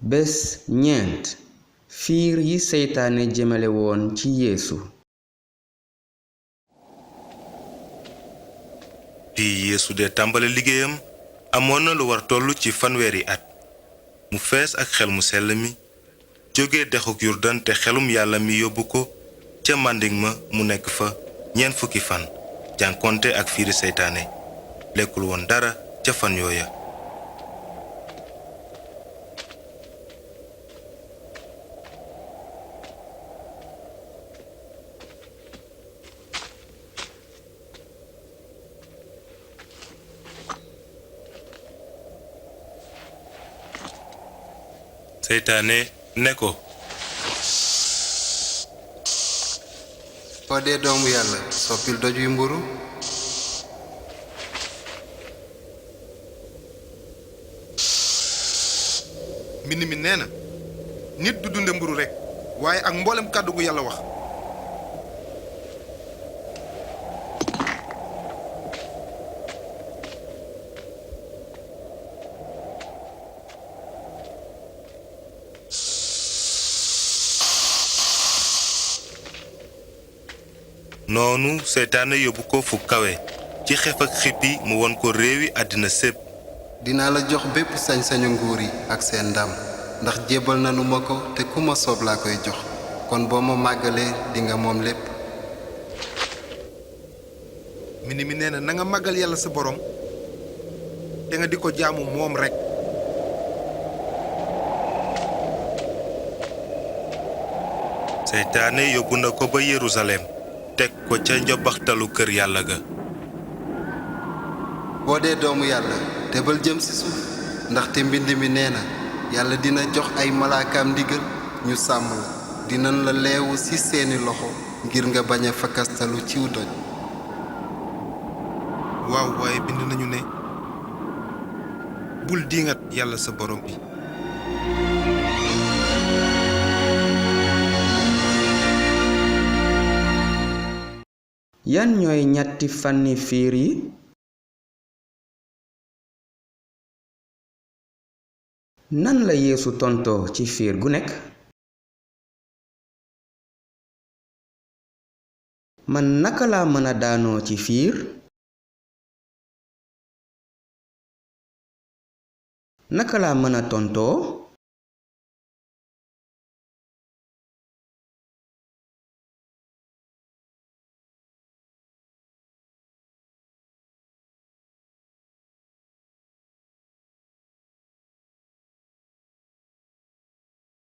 bés ñeent fiir yi seytaane jëmale woon ci yeesu. bi yeesu dee tàmbale liggéeyam amoon na lu war tollu ci 100 at mu fees ak xel mu sell mi jóge dexuk yurdan te xelum yàlla mi yóbbu ko ca màndiŋ ma mu nekk fa 40 fan jànkonte ak fiiri seytaane lekkul woon dara ca fan yooya. seytaane ne ko soo dee doomu yàlla soppil doj wi mburu. mbind mi nee na nit du dunde mburu rekk waaye ak mboolem kàddu gu yàlla wax. noonu seytaane yóbbu ko fu kawe ci xef ak xippi mu won ko réewi àddina sépp. dinaa la jox bépp sañ-sañu nguur yi ak seen ndam ndax jébbal nanu ma ko te ku ma soob laa koy jox kon boo ma màggalee dinga moom lépp. mbind mi nee na nga màggal yàlla sa borom te nga di ko jaamu moom rekk. seytaane yóbbu na ko ba Yerusalem teg ko ca njobaxtalu kër yàlla ga. boo dee doomu yàlla tebal jëm ci suuf ndaxte mbind mi nee na yàlla dina jox ay malaakaam ndigal ñu sàmm la dinañ la leewu ci seeni loxo ngir nga bañ a fakastalu ciw doj. waaw waaye bind nañu ne bul diingat yàlla sa borom bi. yan ñooy ñetti fanni fiir yi? nan la yeesu tontoo ci fiir gu nekk? man naka laa mën a daanoo ci fiir? naka laa mën a tontoo?